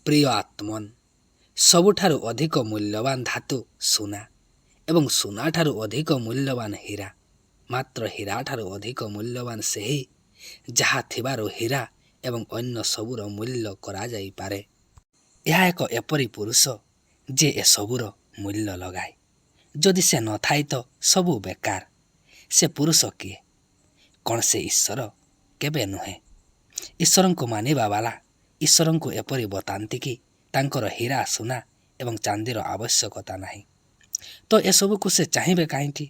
ପ୍ରିୟ ଆତ୍ମନ୍, ସବୁଠାରୁ ଅଧିକ ମୂଲ୍ୟବାନ ଧାତୁ ସୁନା ଏବଂ ସୁନାଠାରୁ ଅଧିକ ମୂଲ୍ୟବାନ ହୀରା। ମାତ୍ର ହୀରାଠାରୁ ଅଧିକ ମୂଲ୍ୟବାନ ସେହି, ଯାହା ଥିବାରୁ ହୀରା ଏବଂ ଅନ୍ୟ ସବୁର ମୂଲ୍ୟ କରାଯାଇପାରେ। ଏହା ଏକ ଏପରି ପୁରୁଷ ଯେ ଏସବୁର ମୂଲ୍ୟ ଲଗାଏ। ଯଦି ସେ ନଥାଏ ତ ସବୁ ବେକାର। ସେ ପୁରୁଷ କିଏ? କ'ଣ ସେ ଈଶ୍ୱର? କେବେ ନୁହେଁ। ଈଶ୍ୱରଙ୍କୁ ମାନିବାବାଲା ଈଶ୍ୱରଙ୍କୁ ଏପରି ବତାନ୍ତି କି ତାଙ୍କର ହୀରା, ସୁନା ଏବଂ ଚାନ୍ଦିର ଆବଶ୍ୟକତା ନାହିଁ। ତ ଏସବୁକୁ ସେ ଚାହିଁବେ କାହିଁକି?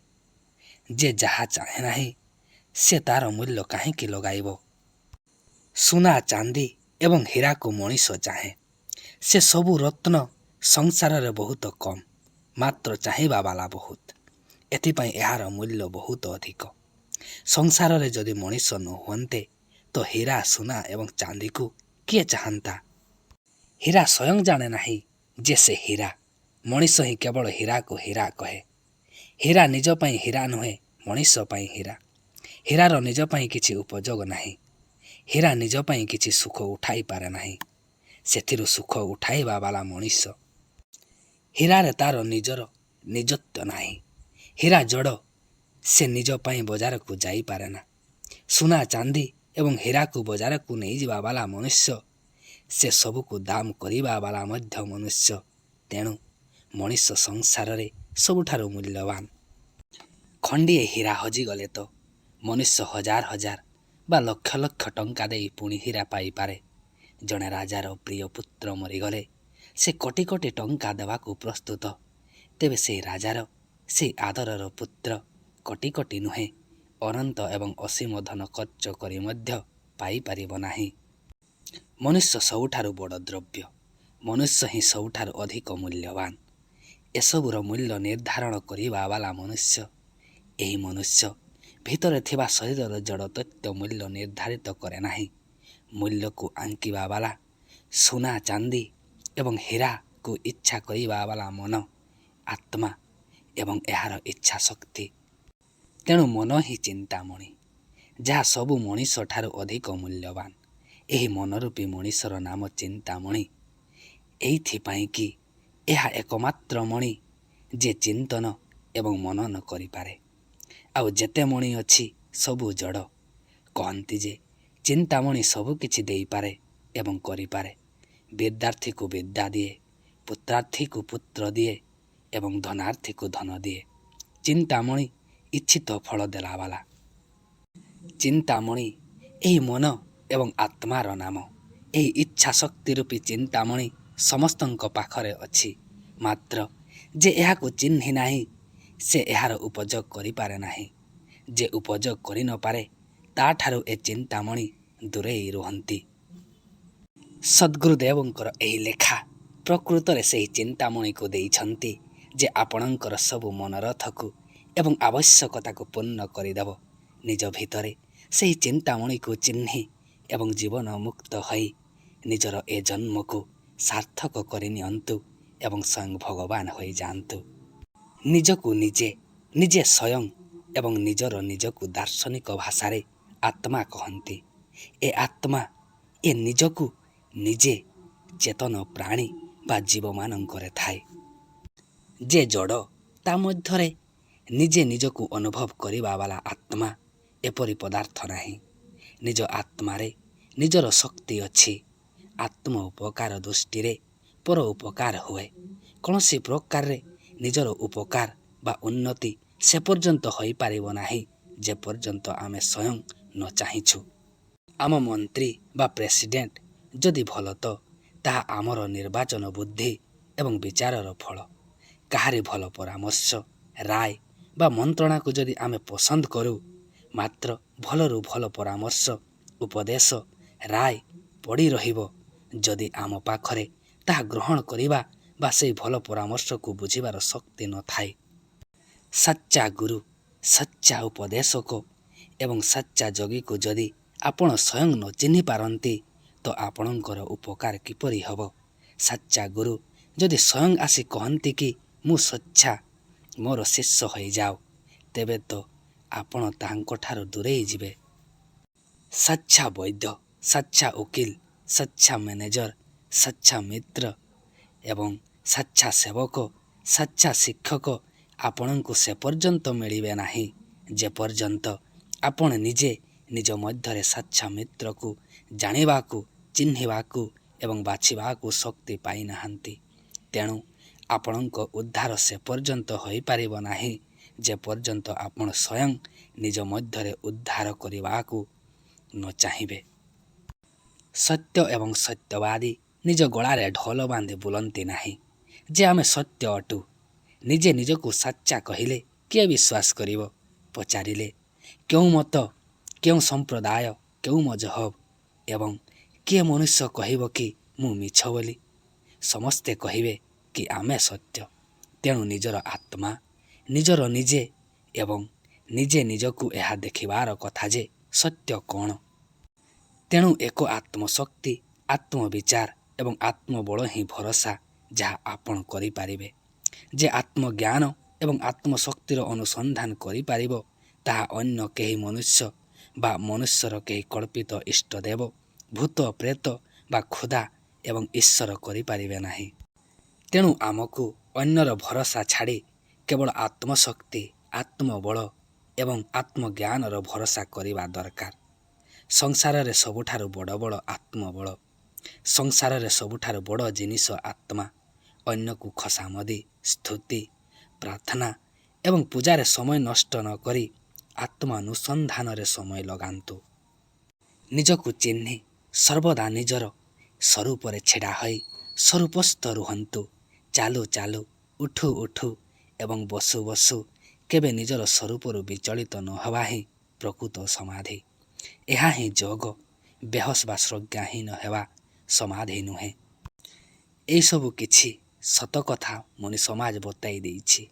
ଯେ ଯାହା ଚାହେଁ ନାହିଁ, ସେ ତା'ର ମୂଲ୍ୟ କାହିଁକି ଲଗାଇବ? ସୁନା, ଚାନ୍ଦି ଏବଂ ହୀରାକୁ ମଣିଷ ଚାହେଁ। ସେ ସବୁ ରତ୍ନ ସଂସାରରେ ବହୁତ କମ୍, ମାତ୍ର ଚାହିଁବାବାଲା ବହୁତ। ଏଥିପାଇଁ ଏହାର ମୂଲ୍ୟ ବହୁତ ଅଧିକ। ସଂସାରରେ ଯଦି ମଣିଷ ନ ହୁଅନ୍ତେ ତ ହୀରା, ସୁନା ଏବଂ ଚାନ୍ଦିକୁ କିଏ ଚାହାନ୍ତା? ହୀରା ସ୍ୱୟଂ ଜାଣେ ନାହିଁ ଯେ ସେ ହୀରା। ମଣିଷ ହିଁ କେବଳ ହୀରାକୁ ହୀରା କହେ। ହୀରା ନିଜ ପାଇଁ ହୀରା ନୁହେଁ, ମଣିଷ ପାଇଁ ହୀରା। ହୀରାର ନିଜ ପାଇଁ କିଛି ଉପଯୋଗ ନାହିଁ। ହୀରା ନିଜ ପାଇଁ କିଛି ସୁଖ ଉଠାଇପାରେ ନାହିଁ। ସେଥିରୁ ସୁଖ ଉଠାଇବାବାଲା ମଣିଷ। ହୀରାରେ ତା'ର ନିଜର ନିଜତ୍ୱ ନାହିଁ। ହୀରା ଜଡ଼, ସେ ନିଜ ପାଇଁ ବଜାରକୁ ଯାଇପାରେନା। ସୁନା, ଚାନ୍ଦି ଏବଂ ହୀରାକୁ ବଜାରକୁ ନେଇଯିବାବାଲା ମନୁଷ୍ୟ, ସେ ସବୁକୁ ଦାମ କରିବାବାଲା ମଧ୍ୟ ମନୁଷ୍ୟ। ତେଣୁ ମଣିଷ ସଂସାରରେ ସବୁଠାରୁ ମୂଲ୍ୟବାନ। ଖଣ୍ଡିଏ ହୀରା ହଜିଗଲେ ତ ମନୁଷ୍ୟ ହଜାର ହଜାର ବା ଲକ୍ଷ ଲକ୍ଷ ଟଙ୍କା ଦେଇ ପୁଣି ହୀରା ପାଇପାରେ। ଜଣେ ରାଜାର ପ୍ରିୟ ପୁତ୍ର ମରିଗଲେ ସେ କୋଟି କୋଟି ଟଙ୍କା ଦେବାକୁ ପ୍ରସ୍ତୁତ। ତେବେ ସେହି ରାଜାର ସେହି ଆଦରର ପୁତ୍ର କୋଟି କୋଟି ନୁହେଁ, ଅନନ୍ତ ଏବଂ ଅସୀମ ଧନ ଖର୍ଚ୍ଚ କରି ମଧ୍ୟ ପାଇପାରିବ ନାହିଁ। ମନୁଷ୍ୟ ସବୁଠାରୁ ବଡ଼ ଦ୍ରବ୍ୟ। ମନୁଷ୍ୟ ହିଁ ସବୁଠାରୁ ଅଧିକ ମୂଲ୍ୟବାନ। ଏସବୁର ମୂଲ୍ୟ ନିର୍ଦ୍ଧାରଣ କରିବାବାଲା ମନୁଷ୍ୟ। ଏହି ମନୁଷ୍ୟ ଭିତରେ ଥିବା ଶରୀରର ଜଡ଼ ତତ୍ତ୍ୱ ମୂଲ୍ୟ ନିର୍ଦ୍ଧାରିତ କରେ ନାହିଁ। ମୂଲ୍ୟକୁ ଆଙ୍କିବାବାଲା ସୁନା, ଚାନ୍ଦି ଏବଂ ହୀରାକୁ ଇଚ୍ଛା କରିବାବାଲା ମନ, ଆତ୍ମା ଏବଂ ଏହାର ଇଚ୍ଛା ଶକ୍ତି। ତେଣୁ ମନ ହିଁ ଚିନ୍ତାମଣି, ଯାହା ସବୁ ମଣିଷଠାରୁ ଅଧିକ ମୂଲ୍ୟବାନ। ଏହି ମନରୂପୀ ମଣିଷର ନାମ ଚିନ୍ତାମଣି ଏଇଥିପାଇଁ କି ଏହା ଏକମାତ୍ର ମଣି ଯେ ଚିନ୍ତନ ଏବଂ ମନନ କରିପାରେ। ଆଉ ଯେତେ ମଣି ଅଛି ସବୁ ଜଡ଼। କହନ୍ତି ଯେ ଚିନ୍ତାମଣି ସବୁ କିଛି ଦେଇପାରେ ଏବଂ କରିପାରେ। ବିଦ୍ୟାର୍ଥୀକୁ ବିଦ୍ୟା ଦିଏ, ପୁତ୍ରାର୍ଥୀକୁ ପୁତ୍ର ଦିଏ ଏବଂ ଧନାର୍ଥୀକୁ ଧନ ଦିଏ। ଚିନ୍ତାମଣି ଇଚ୍ଛିତ ଫଳ ଦେଲାବାଲା। ଚିନ୍ତାମଣି ଏହି ମନ ଏବଂ ଆତ୍ମାର ନାମ। ଏହି ଇଚ୍ଛା ଶକ୍ତି ରୂପୀ ଚିନ୍ତାମଣି ସମସ୍ତଙ୍କ ପାଖରେ ଅଛି। ମାତ୍ର ଯେ ଏହାକୁ ଚିହ୍ନି ନାହିଁ, ସେ ଏହାର ଉପଯୋଗ କରିପାରେ ନାହିଁ। ଯେ ଉପଯୋଗ କରିନପାରେ, ତା'ଠାରୁ ଏ ଚିନ୍ତାମଣି ଦୂରେଇ ରୁହନ୍ତି। ସଦ୍ଗୁରୁଦେବଙ୍କର ଏହି ଲେଖା ପ୍ରକୃତରେ ସେହି ଚିନ୍ତାମଣିକୁ ଦେଇଛନ୍ତି ଯେ ଆପଣଙ୍କର ସବୁ ମନୋରଥକୁ ଏବଂ ଆବଶ୍ୟକତାକୁ ପୂର୍ଣ୍ଣ କରିଦେବ। ନିଜ ଭିତରେ ସେହି ଚିନ୍ତାମଣିକୁ ଚିହ୍ନି ଏବଂ ଜୀବନ ମୁକ୍ତ ହୋଇ ନିଜର ଏ ଜନ୍ମକୁ ସାର୍ଥକ କରିନିଅନ୍ତୁ ଏବଂ ସ୍ୱୟଂ ଭଗବାନ ହୋଇଯାଆନ୍ତୁ। ନିଜକୁ ନିଜେ, ନିଜେ ସ୍ୱୟଂ ଏବଂ ନିଜର ନିଜକୁ ଦାର୍ଶନିକ ଭାଷାରେ ଆତ୍ମା କହନ୍ତି। ଏ ଆତ୍ମା, ଏ ନିଜକୁ ନିଜେ ଚେତନ ପ୍ରାଣୀ ବା ଜୀବମାନଙ୍କରେ ଥାଏ। ଯେ ଜଡ଼, ତା ମଧ୍ୟରେ ନିଜେ ନିଜକୁ ଅନୁଭବ କରିବାବାଲା ଆତ୍ମା ଏପରି ପଦାର୍ଥ ନାହିଁ। ନିଜ ଆତ୍ମାରେ ନିଜର ଶକ୍ତି ଅଛି। ଆତ୍ମ ଉପକାର ଦୃଷ୍ଟିରେ ପର ଉପକାର ହୁଏ। କୌଣସି ପ୍ରକାରରେ ନିଜର ଉପକାର ବା ଉନ୍ନତି ସେ ପର୍ଯ୍ୟନ୍ତ ହୋଇପାରିବ ନାହିଁ, ଯେପର୍ଯ୍ୟନ୍ତ ଆମେ ସ୍ୱୟଂ ନ ଚାହିଁଛୁ। ଆମ ମନ୍ତ୍ରୀ ବା ପ୍ରେସିଡେଣ୍ଟ ଯଦି ଭଲ ତ ତାହା ଆମର ନିର୍ବାଚନ ବୁଦ୍ଧି ଏବଂ ବିଚାରର ଫଳ। କାହାରି ଭଲ ପରାମର୍ଶ, ରାୟ ବା ମନ୍ତ୍ରଣାକୁ ଯଦି ଆମେ ପସନ୍ଦ କରୁ, ମାତ୍ର ଭଲରୁ ଭଲ ପରାମର୍ଶ, ଉପଦେଶ, ରାୟ ପଡ଼ି ରହିବ, ଯଦି ଆମ ପାଖରେ ତାହା ଗ୍ରହଣ କରିବା ବା ସେହି ଭଲ ପରାମର୍ଶକୁ ବୁଝିବାର ଶକ୍ତି ନଥାଏ। ସଚ୍ଚା ଗୁରୁ, ସଚ୍ଚା ଉପଦେଶକ ଏବଂ ସଚ୍ଚା ଯୋଗୀକୁ ଯଦି ଆପଣ ସ୍ୱୟଂ ନ ଚିହ୍ନି ପାରନ୍ତି ତ ଆପଣଙ୍କର ଉପକାର କିପରି ହେବ? ସଚ୍ଚା ଗୁରୁ ଯଦି ସ୍ୱୟଂ ଆସି କହନ୍ତି କି ମୁଁ ସଚ୍ଚା, ମୋର ଶିଷ୍ୟ ହୋଇଯାଅ, ତେବେ ତ ଆପଣ ତାଙ୍କଠାରୁ ଦୂରେଇ ଯିବେ। ସଚ୍ଚା ବୈଦ୍ୟ, ସଚ୍ଚା ଓକିଲ, ସଚ୍ଚା ମ୍ୟାନେଜର, ସଚ୍ଚା ମିତ୍ର ଏବଂ ସଚ୍ଚା ସେବକ, ସଚ୍ଚା ଶିକ୍ଷକ ଆପଣଙ୍କୁ ସେ ପର୍ଯ୍ୟନ୍ତ ମିଳିବେ ନାହିଁ, ଯେପର୍ଯ୍ୟନ୍ତ ଆପଣ ନିଜେ ନିଜ ମଧ୍ୟରେ ସଚ୍ଚା ମିତ୍ରକୁ ଜାଣିବାକୁ, ଚିହ୍ନିବାକୁ ଏବଂ ବାଛିବାକୁ ଶକ୍ତି ପାଇନାହାନ୍ତି। ତେଣୁ ଆପଣଙ୍କ ଉଦ୍ଧାର ସେ ପର୍ଯ୍ୟନ୍ତ ହୋଇପାରିବ ନାହିଁ, ଯେପର୍ଯ୍ୟନ୍ତ ଆପଣ ସ୍ୱୟଂ ନିଜ ମଧ୍ୟରେ ଉଦ୍ଧାର କରିବାକୁ ନ ଚାହିଁବେ। ସତ୍ୟ ଏବଂ ସତ୍ୟବାଦୀ ନିଜ ଗଳାରେ ଢୋଲ ବାନ୍ଧି ବୁଲନ୍ତି ନାହିଁ ଯେ ଆମେ ସତ୍ୟ ଅଟୁ। ନିଜେ ନିଜକୁ ସାଚ୍ଚା କହିଲେ କିଏ ବିଶ୍ୱାସ କରିବ? ପଚାରିଲେ କେଉଁ ମତ, କେଉଁ ସମ୍ପ୍ରଦାୟ, କେଉଁ ମଜହବ ଏବଂ କିଏ ମନୁଷ୍ୟ କହିବ କି ମୁଁ ମିଛ ବୋଲି? ସମସ୍ତେ କହିବେ କି ଆମେ ସତ୍ୟ। ତେଣୁ ନିଜର ଆତ୍ମା, ନିଜର ନିଜେ ଏବଂ ନିଜେ ନିଜକୁ ଏହା ଦେଖିବାର କଥା ଯେ ସତ୍ୟ କ'ଣ? ତେଣୁ ଏକ ଆତ୍ମଶକ୍ତି, ଆତ୍ମବିଚାର ଏବଂ ଆତ୍ମବଳ ହିଁ ଭରସା, ଯାହା ଆପଣ କରିପାରିବେ। ଯେ ଆତ୍ମଜ୍ଞାନ ଏବଂ ଆତ୍ମଶକ୍ତିର ଅନୁସନ୍ଧାନ କରିପାରିବ, ତାହା ଅନ୍ୟ କେହି ମନୁଷ୍ୟ ବା ମନୁଷ୍ୟର କେହି କଳ୍ପିତ ଇଷ୍ଟଦେବ, ଭୂତ, ପ୍ରେତ ବା ଖୁଦା ଏବଂ ଈଶ୍ୱର କରିପାରିବେ ନାହିଁ। ତେଣୁ ଆମକୁ ଅନ୍ୟର ଭରସା ଛାଡ଼ି କେବଳ ଆତ୍ମଶକ୍ତି, ଆତ୍ମବଳ ଏବଂ ଆତ୍ମଜ୍ଞାନର ଭରସା କରିବା ଦରକାର। ସଂସାରରେ ସବୁଠାରୁ ବଡ଼ ବଳ ଆତ୍ମବଳ। ସଂସାରରେ ସବୁଠାରୁ ବଡ଼ ଜିନିଷ ଆତ୍ମା। ଅନ୍ୟକୁ ଖୋସାମଦି, ସ୍ତୁତି, ପ୍ରାର୍ଥନା ଏବଂ ପୂଜାରେ ସମୟ ନଷ୍ଟ ନ କରି ଆତ୍ମାନୁସନ୍ଧାନରେ ସମୟ ଲଗାନ୍ତୁ। ନିଜକୁ ଚିହ୍ନି ସର୍ବଦା ନିଜର ସ୍ୱରୂପରେ ଛିଡ଼ା ହୋଇ ସ୍ୱରୂପସ୍ଥ ରୁହନ୍ତୁ। ଚାଲୁ ଚାଲୁ, ଉଠୁ ଉଠୁ ଏବଂ ବସୁ ବସୁ କେବେ ନିଜର ସ୍ୱରୂପରୁ ବିଚଳିତ ନ ହେବା ହିଁ ପ୍ରକୃତ ସମାଧି। ଏହା ହିଁ ଯୋଗ। ବେହୋସ ବା ପ୍ରଜ୍ଞାହୀନ ହେବା ସମାଧି ନୁହେଁ। ଏହିସବୁ କିଛି ସତ କଥା ମଣି ସମାଜ ବତାଇ ଦେଇଛି।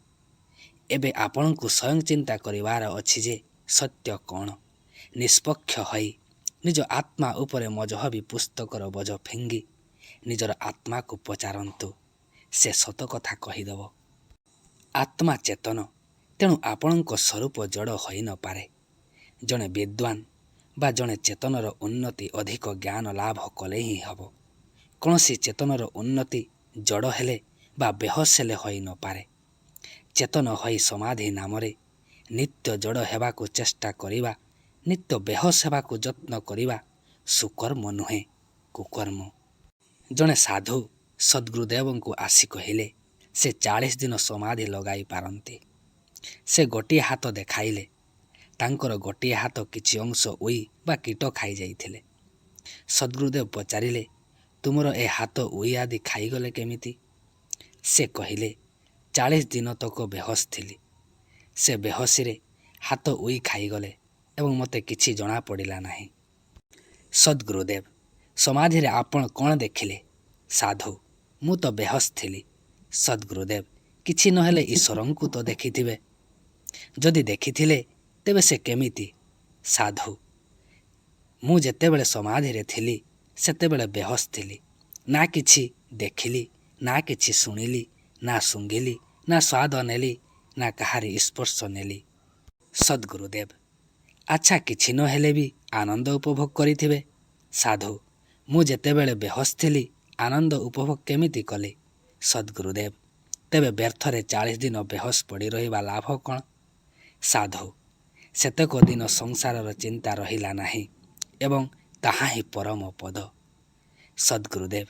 ଏବେ ଆପଣଙ୍କୁ ସ୍ୱୟଂ ଚିନ୍ତା କରିବାର ଅଛି ଯେ ସତ୍ୟ କ'ଣ? ନିଷ୍ପକ୍ଷ ହୋଇ ନିଜ ଆତ୍ମା ଉପରେ ମଜହବୀ ପୁସ୍ତକର ବୋଝ ଫିଙ୍ଗି ନିଜର ଆତ୍ମାକୁ ପଚାରନ୍ତୁ, ସେ ସତ କଥା କହିଦେବ। ଆତ୍ମା ଚେତନ, ତେଣୁ ଆପଣଙ୍କ ସ୍ୱରୂପ ଜଡ଼ ହୋଇନପାରେ। ଜଣେ ବିଦ୍ୱାନ ବା ଜଣେ ଚେତନର ଉନ୍ନତି ଅଧିକ ଜ୍ଞାନ ଲାଭ କଲେ ହିଁ ହେବ। କୌଣସି ଚେତନର ଉନ୍ନତି ଜଡ଼ ହେଲେ ବା ବେହୋସ ହେଲେ ହୋଇନପାରେ। ଚେତନ ହୋଇ ସମାଧି ନାମରେ ନିତ୍ୟ ଜଡ଼ ହେବାକୁ ଚେଷ୍ଟା କରିବା, ନିତ୍ୟ ବେହୋସ ହେବାକୁ ଯତ୍ନ କରିବା ସୁକର୍ମ ନୁହେଁ, କୁକର୍ମ। ଜଣେ ସାଧୁ ସଦ୍ଗୁରୁଦେବଙ୍କୁ ଆସି କହିଲେ, ସେ 40 ଦିନ ସମାଧି ଲଗାଇ ପାରନ୍ତି। ସେ ଗୋଟିଏ ହାତ ଦେଖାଇଲେ। ତାଙ୍କର ଗୋଟିଏ ହାତ କିଛି ଅଂଶ ଉଇ ବା କୀଟ ଖାଇଯାଇଥିଲେ। ସଦ୍ଗୁରୁଦେବ ପଚାରିଲେ, ତୁମର ଏ ହାତ ଉଇ ଆଦି ଖାଇଗଲେ କେମିତି? ସେ କହିଲେ, 40 ଦିନ ତକ ବେହୋସ ଥିଲି। ସେ ବେହୋସିରେ ହାତ ଉଇ ଖାଇଗଲେ ଏବଂ ମୋତେ କିଛି ଜଣାପଡ଼ିଲା ନାହିଁ। ସଦ୍ଗୁରୁଦେବ, ସମାଧିରେ ଆପଣ କ'ଣ ଦେଖିଲେ? ସାଧୁ, ମୁଁ ତ ବେହୋସ ଥିଲି। ସଦ୍ଗୁରୁଦେବ, କିଛି ନହେଲେ ଈଶ୍ୱରଙ୍କୁ ତ ଦେଖିଥିବେ। ଯଦି ଦେଖିଥିଲେ ତେବେ ସେ କେମିତି? ସାଧୁ, ମୁଁ ଯେତେବେଳେ ସମାଧିରେ ଥିଲି ସେତେବେଳେ ବେହୋସ ଥିଲି। ନା କିଛି ଦେଖିଲି, ନା କିଛି ଶୁଣିଲି, ନା ଶୁଙ୍ଘିଲି, ନା ସ୍ୱାଦ ନେଲି, ନା କାହାରି ସ୍ପର୍ଶ ନେଲି। ସଦ୍ଗୁରୁଦେବ, ଆଚ୍ଛା, କିଛି ନହେଲେ ବି ଆନନ୍ଦ ଉପଭୋଗ କରିଥିବେ। ସାଧୁ, ମୁଁ ଯେତେବେଳେ ବେହୋସ ଥିଲି ଆନନ୍ଦ ଉପଭୋଗ କେମିତି କଲି? ସଦ୍ଗୁରୁଦେବ, ତେବେ ବ୍ୟର୍ଥରେ 40 ଦିନ ବେହୋସ ପଡ଼ି ରହିବା ଲାଭ କ'ଣ? ସାଧୁ, ସେତକ ଦିନ ସଂସାରର ଚିନ୍ତା ରହିଲା ନାହିଁ ଏବଂ ତାହା ହିଁ ପରମ ପଦ। ସଦ୍ଗୁରୁଦେବ,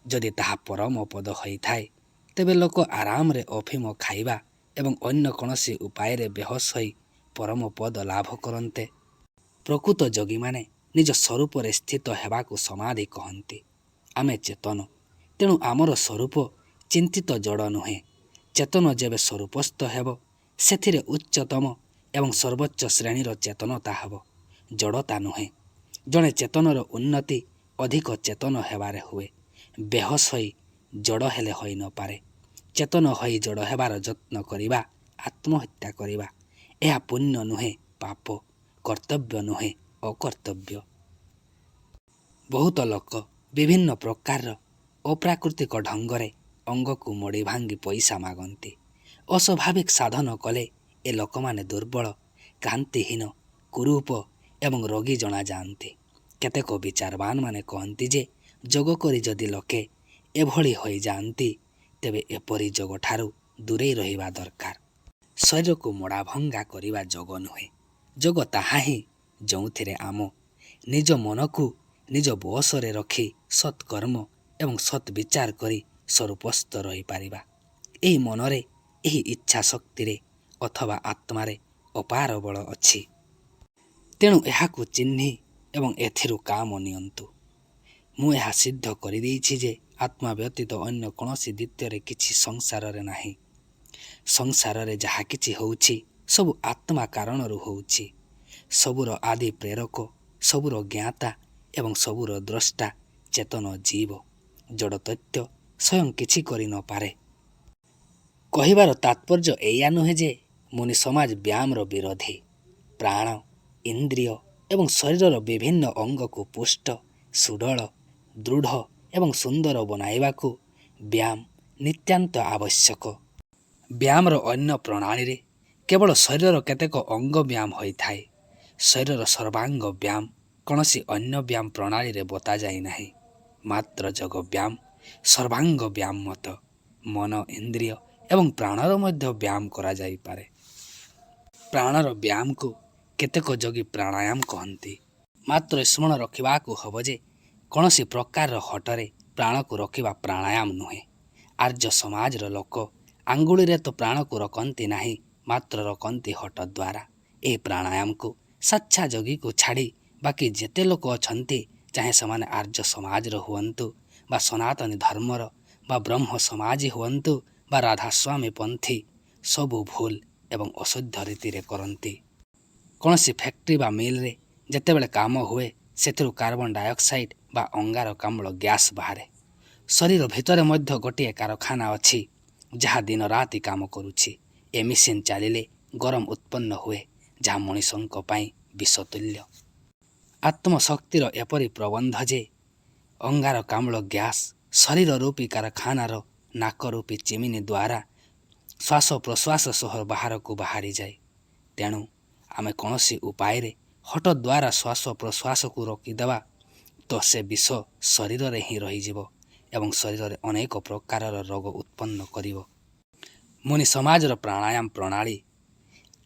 ଯଦି ତାହା ପରମ ପଦ ହୋଇଥାଏ, ତେବେ ଲୋକ ଆରାମରେ ଅଫିମ ଖାଇବା ଏବଂ ଅନ୍ୟ କୌଣସି ଉପାୟରେ ବେହୋସ ହୋଇ ପରମ ପଦ ଲାଭ କରନ୍ତେ। ପ୍ରକୃତ ଯୋଗୀମାନେ ନିଜ ସ୍ୱରୂପରେ ସ୍ଥିତ ହେବାକୁ ସମାଧି କହନ୍ତି। ଆମେ ଚେତନ, ତେଣୁ ଆମର ସ୍ୱରୂପ ଚିନ୍ତିତ ଜଡ଼ ନୁହେଁ। ଚେତନ ଯେବେ ସ୍ୱରୂପସ୍ଥ ହେବ, ସେଥିରେ ଉଚ୍ଚତମ ଏବଂ ସର୍ବୋଚ୍ଚ ଶ୍ରେଣୀର ଚେତନତା ହେବ, ଜଡ଼ତା ନୁହେଁ। ଜଣେ ଚେତନର ଉନ୍ନତି ଅଧିକ ଚେତନ ହେବାରେ ହୁଏ, ବେହୋସ ହୋଇ ଜଡ଼ ହେଲେ ହୋଇନପାରେ। ଚେତନ ହୋଇ ଜଡ଼ ହେବାର ଯତ୍ନ କରିବା ଆତ୍ମହତ୍ୟା କରିବା। ଏହା ପୁଣ୍ୟ ନୁହେଁ, ପାପ। କର୍ତ୍ତବ୍ୟ ନୁହେଁ, ଅକର୍ତ୍ତବ୍ୟ। ବହୁତ ଲୋକ ବିଭିନ୍ନ ପ୍ରକାରର ଅପ୍ରାକୃତିକ ଢଙ୍ଗରେ ଅଙ୍ଗକୁ ମୋଡ଼ି ଭାଙ୍ଗି ପଇସା ମାଗନ୍ତି। ଅସ୍ୱାଭାବିକ ସାଧନ କଲେ ଏ ଲୋକମାନେ ଦୁର୍ବଳ, କାନ୍ତିହୀନ, କୁରୂପ ଏବଂ ରୋଗୀ ଜଣାଯାଆନ୍ତି। କେତେକ ବିଚାରବାନମାନେ କହନ୍ତି ଯେ ଯୋଗ କରି ଯଦି ଲୋକେ ଏଭଳି ହୋଇଯାଆନ୍ତି, ତେବେ ଏପରି ଯୋଗଠାରୁ ଦୂରେଇ ରହିବା ଦରକାର। ଶରୀରକୁ ମୋଡ଼ାଭଙ୍ଗା କରିବା ଯୋଗ ନୁହେଁ। ଯୋଗ ତାହା ହିଁ ଯେଉଁଥିରେ ଆମ ନିଜ ମନକୁ ନିଜ ବଶରେ ରଖି ସତ୍କର୍ମ ଏବଂ ସତ୍ ବିଚାର କରି ସ୍ୱରୂପସ୍ଥ ରହିପାରିବା। ଏହି ମନରେ, ଏହି ଇଚ୍ଛା ଶକ୍ତିରେ ଅଥବା ଆତ୍ମାରେ ଅପାର ବଳ ଅଛି। ତେଣୁ ଏହାକୁ ଚିହ୍ନି ଏବଂ ଏଥିରୁ କାମ ନିଅନ୍ତୁ। ମୁଁ ଏହା ସିଦ୍ଧ କରିଦେଇଛି ଯେ ଆତ୍ମା ବ୍ୟତୀତ ଅନ୍ୟ କୌଣସି ଦ୍ୱିତୀୟରେ କିଛି ସଂସାରରେ ନାହିଁ। ସଂସାରରେ ଯାହା କିଛି ହେଉଛି, ସବୁ ଆତ୍ମା କାରଣରୁ ହେଉଛି। ସବୁର ଆଦି ପ୍ରେରକ, ସବୁର ଜ୍ଞାତା ଏବଂ ସବୁର ଦ୍ରଷ୍ଟା ଚେତନ ଜୀବ। ଜଡ଼ତତ୍ତ୍ୱ ସ୍ୱୟଂ କିଛି କରିନପାରେ। କହିବାର ତାତ୍ପର୍ଯ୍ୟ ଏଇଆ ନୁହେଁ ଯେ ମୁନି ସମାଜ ବ୍ୟାୟାମର ବିରୋଧୀ। ପ୍ରାଣ, ଇନ୍ଦ୍ରିୟ ଏବଂ ଶରୀରର ବିଭିନ୍ନ ଅଙ୍ଗକୁ ପୁଷ୍ଟ, ସୁଡ଼ଳ, ଦୃଢ଼ ଏବଂ ସୁନ୍ଦର ବନାଇବାକୁ ବ୍ୟାୟାମ ନିତାନ୍ତ ଆବଶ୍ୟକ। ବ୍ୟାୟାମର ଅନ୍ୟ ପ୍ରଣାଳୀରେ କେବଳ ଶରୀରର କେତେକ ଅଙ୍ଗ ବ୍ୟାୟାମ ହୋଇଥାଏ। ଶରୀରର ସର୍ବାଙ୍ଗ ବ୍ୟାୟାମ କୌଣସି ଅନ୍ୟ ବ୍ୟାୟାମ ପ୍ରଣାଳୀରେ ବତାଯାଇ ନାହିଁ। ମାତ୍ର ଯୋଗ ବ୍ୟାୟାମ ସର୍ବାଙ୍ଗ ବ୍ୟାୟାମ ମତ। ମନ, ଇନ୍ଦ୍ରିୟ ଏବଂ ପ୍ରାଣର ମଧ୍ୟ ବ୍ୟାୟାମ କରାଯାଇପାରେ। ପ୍ରାଣର ବ୍ୟାୟାମକୁ କେତେକ ଯୋଗୀ ପ୍ରାଣାୟାମ କହନ୍ତି। ମାତ୍ର ସ୍ମରଣ ରଖିବାକୁ ହେବ ଯେ କୌଣସି ପ୍ରକାରର ହଠରେ ପ୍ରାଣକୁ ରୋକିବା ପ୍ରାଣାୟାମ ନୁହେଁ। ଆର୍ଯ୍ୟ ସମାଜର ଲୋକ ଆଙ୍ଗୁଳିରେ ତ ପ୍ରାଣକୁ ରୋକନ୍ତି ନାହିଁ, ମାତ୍ର ରୋକନ୍ତି ହଠ ଦ୍ୱାରା। ଏହି ପ୍ରାଣାୟାମକୁ ସାଚ୍ଛା ଯୋଗୀକୁ ଛାଡ଼ି ବାକି ଯେତେ ଲୋକ ଅଛନ୍ତି, ଚାହେଁ ସେମାନେ ଆର୍ଯ୍ୟ ସମାଜର ହୁଅନ୍ତୁ ବା ସନାତନୀ ଧର୍ମର ବା ବ୍ରହ୍ମ ସମାଜୀ ହୁଅନ୍ତୁ ବା ରାଧାସ୍ୱାମୀ ପନ୍ଥୀ, ସବୁ ଭୁଲ ଏବଂ ଅଶୁଦ୍ଧ ରୀତିରେ କରନ୍ତି। କୌଣସି ଫ୍ୟାକ୍ଟ୍ରି ବା ମିଲରେ ଯେତେବେଳେ କାମ ହୁଏ, ସେଥିରୁ କାର୍ବନ ଡାଇଅକ୍ସାଇଡ୍ ବା ଅଙ୍ଗାରକାମ୍ଳ ଗ୍ୟାସ୍ ବାହାରେ। ଶରୀର ଭିତରେ ମଧ୍ୟ ଗୋଟିଏ କାରଖାନା ଅଛି, ଯାହା ଦିନରାତି କାମ କରୁଛି। ଏ ମେସିନ୍ ଚାଲିଲେ ଗରମ ଉତ୍ପନ୍ନ ହୁଏ, ଯାହା ମଣିଷଙ୍କ ପାଇଁ ବିଷତୁଲ୍ୟ। ଆତ୍ମଶକ୍ତିର ଏପରି ପ୍ରବନ୍ଧ ଯେ ଅଙ୍ଗାରକାମ୍ଳ ଗ୍ୟାସ୍ ଶରୀର ରୂପୀ କାରଖାନାର ନାକ ରୂପୀ ଚିମିନି ଦ୍ୱାରା ଶ୍ୱାସ ପ୍ରଶ୍ୱାସ ସହ ବାହାରକୁ ବାହାରିଯାଏ। ତେଣୁ ଆମେ କୌଣସି ଉପାୟରେ ହଠ ଦ୍ୱାରା ଶ୍ୱାସ ପ୍ରଶ୍ୱାସକୁ ରୋକିଦେବା ତ ସେ ବିଷ ଶରୀରରେ ହିଁ ରହିଯିବ ଏବଂ ଶରୀରରେ ଅନେକ ପ୍ରକାରର ରୋଗ ଉତ୍ପନ୍ନ କରିବ। ମୁନି ସମାଜର ପ୍ରାଣାୟାମ ପ୍ରଣାଳୀ,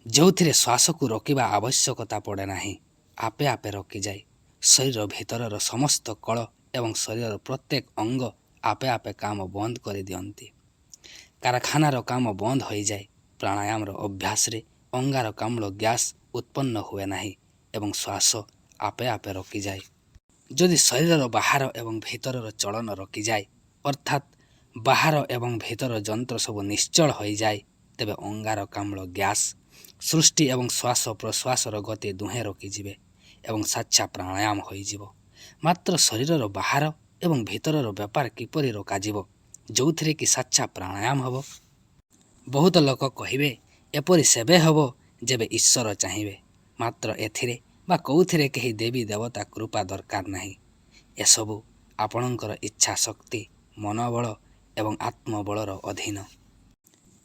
ଯେଉଁଥିରେ ଶ୍ୱାସକୁ ରୋକିବା ଆବଶ୍ୟକତା ପଡ଼େ ନାହିଁ, ଆପେ ଆପେ ରୋକିଯାଏ। ଶରୀର ଭିତରର ସମସ୍ତ କଳ ଏବଂ ଶରୀରର ପ୍ରତ୍ୟେକ ଅଙ୍ଗ ଆପେ ଆପେ କାମ ବନ୍ଦ କରିଦିଅନ୍ତି। କାରଖାନାର କାମ ବନ୍ଦ ହୋଇଯାଏ। ପ୍ରାଣାୟାମର ଅଭ୍ୟାସରେ ଅଙ୍ଗାରକାମ୍ଳ ଗ୍ୟାସ୍ ଉତ୍ପନ୍ନ ହୁଏ ନାହିଁ ଏବଂ ଶ୍ୱାସ ଆପେ ଆପେ ରୋକିଯାଏ। ଯଦି ଶରୀରର ବାହାର ଏବଂ ଭିତରର ଚଳନ ରୋକିଯାଏ, ଅର୍ଥାତ୍ ବାହାର ଏବଂ ଭିତର ଯନ୍ତ୍ର ସବୁ ନିଶ୍ଚଳ ହୋଇଯାଏ, ତେବେ ଅଙ୍ଗାରକାମ୍ଳ ଗ୍ୟାସ୍ ସୃଷ୍ଟି ଏବଂ ଶ୍ୱାସ ପ୍ରଶ୍ୱାସର ଗତି ଦୁହେଁ ରୋକିଯିବେ ଏବଂ ସାଚ୍ଛା ପ୍ରାଣାୟାମ ହୋଇଯିବ। ମାତ୍ର ଶରୀରର ବାହାର ଏବଂ ଭିତରର ବ୍ୟାପାର କିପରି ରୋକାଯିବ, ଯେଉଁଥିରେ କି ସାଚ୍ଛା ପ୍ରାଣାୟାମ ହେବ? ବହୁତ ଲୋକ କହିବେ, ଏପରି ସେବେ ହେବ ଯେବେ ଈଶ୍ୱର ଚାହିଁବେ। ମାତ୍ର ଏଥିରେ ବା କେଉଁଥିରେ କେହି ଦେବୀ ଦେବତା କୃପା ଦରକାର ନାହିଁ। ଏସବୁ ଆପଣଙ୍କର ଇଚ୍ଛା ଶକ୍ତି, ମନୋବଳ ଏବଂ ଆତ୍ମବଳର ଅଧୀନ।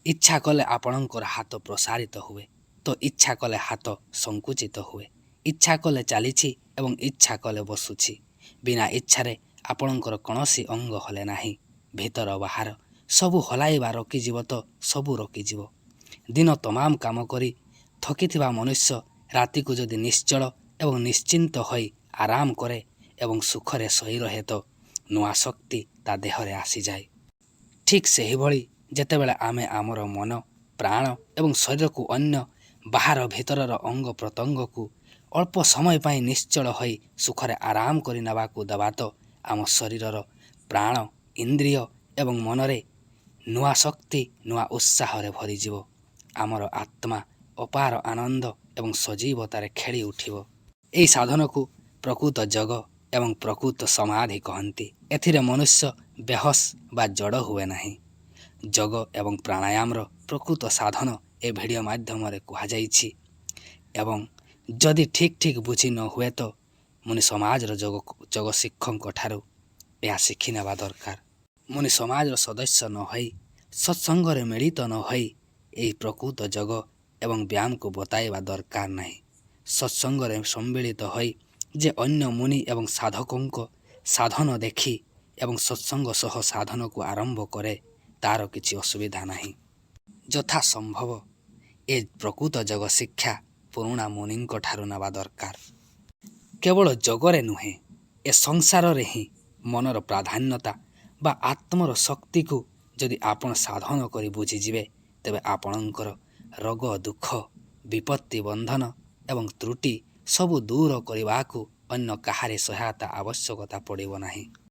ଇଚ୍ଛା କଲେ ଆପଣଙ୍କର ହାତ ପ୍ରସାରିତ ହୁଏ ତ ଇଚ୍ଛା କଲେ ହାତ ସଙ୍କୁଚିତ ହୁଏ। ଇଚ୍ଛା କଲେ ଚାଲିଛି ଏବଂ ଇଚ୍ଛା କଲେ ବସୁଛି। ବିନା ଇଚ୍ଛାରେ ଆପଣଙ୍କର କୌଣସି ଅଙ୍ଗ ହଲେ ନାହିଁ। ଭିତର ବାହାର ସବୁ ହଲାଇବା ରୋକିଯିବ ତ ସବୁ ରୋକିଯିବ। ଦିନ ତମାମ କାମ କରି ଥକିଥିବା ମନୁଷ୍ୟ ରାତିକୁ ଯଦି ନିଶ୍ଚଳ ଏବଂ ନିଶ୍ଚିନ୍ତ ହୋଇ ଆରାମ କରେ ଏବଂ ସୁଖରେ ଶୋଇ ରହେ ତ ନୂଆ ଶକ୍ତି ତା ଦେହରେ ଆସିଯାଏ। ଠିକ୍ ସେହିଭଳି ଯେତେବେଳେ ଆମେ ଆମର ମନ, ପ୍ରାଣ ଏବଂ ଶରୀରକୁ ଅନ୍ୟ ବାହାର ଭିତରର ଅଙ୍ଗ ପ୍ରତ୍ୟଙ୍ଗକୁ ଅଳ୍ପ ସମୟ ପାଇଁ ନିଶ୍ଚଳ ହୋଇ ସୁଖରେ ଆରାମ କରି ନେବାକୁ ଦେବା ତ ଆମ ଶରୀରର ପ୍ରାଣ, ଇନ୍ଦ୍ରିୟ ଏବଂ ମନରେ ନୂଆ ଶକ୍ତି, ନୂଆ ଉତ୍ସାହରେ ଭରିଯିବ। ଆମର ଆତ୍ମା ଅପାର ଆନନ୍ଦ ଏବଂ ସଜୀବତାରେ ଖେଳି ଉଠିବ। ଏହି ସାଧନକୁ ପ୍ରକୃତ ଯୋଗ ଏବଂ ପ୍ରକୃତ ସମାଧି କହନ୍ତି। ଏଥିରେ ମନୁଷ୍ୟ ବେହୋସ ବା ଜଡ଼ ହୁଏ ନାହିଁ। ଯୋଗ ଏବଂ ପ୍ରାଣାୟାମର ପ୍ରକୃତ ସାଧନ ଏ ଭିଡ଼ିଓ ମାଧ୍ୟମରେ କୁହାଯାଇଛି ଏବଂ ଯଦି ଠିକ୍ ଠିକ୍ ବୁଝି ନ ହୁଏ ତ ମୁନି ସମାଜର ଯୋଗ ଶିକ୍ଷକଙ୍କ ଠାରୁ ଏହା ଶିଖି ନେବା ଦରକାର। ମୁନି ସମାଜର ସଦସ୍ୟ ନ ହୋଇ, ସତ୍ସଙ୍ଗରେ ମିଳିତ ନ ହୋଇ ଏହି ପ୍ରକୃତ ଯୋଗ ଏବଂ ବ୍ୟାୟାମକୁ ବତାଇବା ଦରକାର ନାହିଁ। ସତ୍ସଙ୍ଗରେ ସମ୍ମିଳିତ ହୋଇ ଯେ ଅନ୍ୟ ମୁନି ଏବଂ ସାଧକଙ୍କ ସାଧନ ଦେଖି ଏବଂ ସତ୍ସଙ୍ଗ ସହ ସାଧନକୁ ଆରମ୍ଭ କରେ, ତା'ର କିଛି ଅସୁବିଧା ନାହିଁ। ଯଥା ସମ୍ଭବ ଏ ପ୍ରକୃତ ଯୋଗ ଶିକ୍ଷା ପୁରୁଣା ମୁନିଙ୍କଠାରୁ ନେବା ଦରକାର। କେବଳ ଯୋଗରେ ନୁହେଁ, ଏ ସଂସାରରେ ହିଁ ମନର ପ୍ରାଧାନ୍ୟତା ବା ଆତ୍ମର ଶକ୍ତିକୁ ଯଦି ଆପଣ ସାଧନ କରି ବୁଝିଯିବେ, ତେବେ ଆପଣଙ୍କର ରୋଗ, ଦୁଃଖ, ବିପତ୍ତି, ବନ୍ଧନ ଏବଂ ତ୍ରୁଟି ସବୁ ଦୂର କରିବାକୁ ଅନ୍ୟ କାହାରି ସହାୟତା ଆବଶ୍ୟକତା ପଡ଼ିବ ନାହିଁ।